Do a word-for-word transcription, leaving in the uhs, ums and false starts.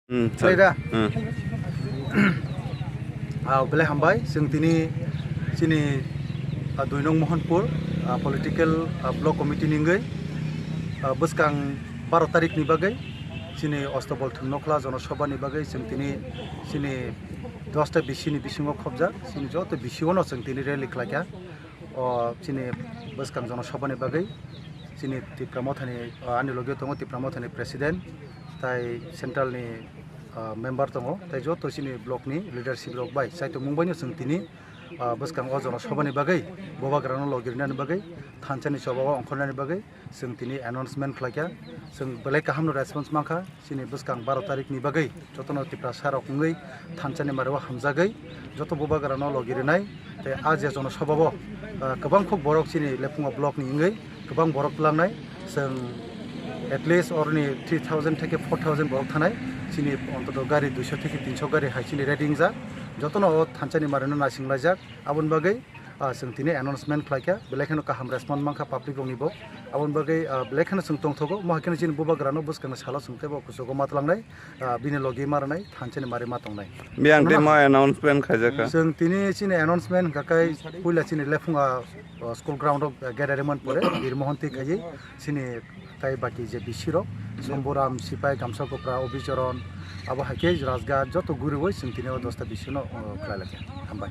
Hmm, Belai da? Hmm. Ah, belai hambai, chwng tini chini, ah, dui nong Mohanpur, ah, political, ah, block committee ni wngwi, ah, bwskang baro tarik ni bagwi chini Ostobol Thwngnokhla Jonosabha ni bagwi chwng tini chini dosta bisi ni bisingo khopjak, chini joto bisi o no chwng tini rally khlaikha. O chini bwskang Jonosabha ni bagwi chini Tipra Mothani, o, ani logi tongo Tipra Mothani president, tai central ni, o, member tongo, tai joto chini block ni leadership rok bai chaitomung bai no chwng tini, o, bwskang o Jonosabha ni bagwi, Bubagra no logi rinani bagwi, thansa ni choba o ongkhornani bagwi chwng tini announcement khlaikha. Chwng belai kaham no response mankha. Chini bwskang baro tarik ni bagwi jotono Tiprasa rok wngwi thansa ni mari o hamjagwi joto Bubagra no logi rinai. Tei a je Jonosabha o, ah, kwbang khuk borok chini Lephunga block ni wngwi kwbang borok twlangnai. Chwng at least oroni three thousand theke four thousand borok thanai. Chini ontoto gari duiso theke tinso gari hai chini ready wngjak. Jotono o thansa ni mari no naising laijak. Aboni bagwi, ah, chwng tini announcement khlaikha, belai kheno kaham response mankha public rokni bo. Aboni bagwi, ah, belai kheno chwng tongthogo, mohai kheno chini Bubagra no bwskangni salo chwng teibo kuchugo ma twlangnai, ah, bini logi ma rwnai, thansa ni mari ma tongnai. Biyang tei ma announcement khaijakha. Chwng tini chini announcement hwnkha khe puila chini Lephunga, ah, school ground o, ah, gate rimani pore Bir Mohanti khaiwi chini tai baki je bisi rok, Somburam, Sipai, Gamsa Kopra, Obichoron, abo hai khe Rajghat joto guriwi chwng tini o dosta bisi no, ah, khlai lakha. Hambai.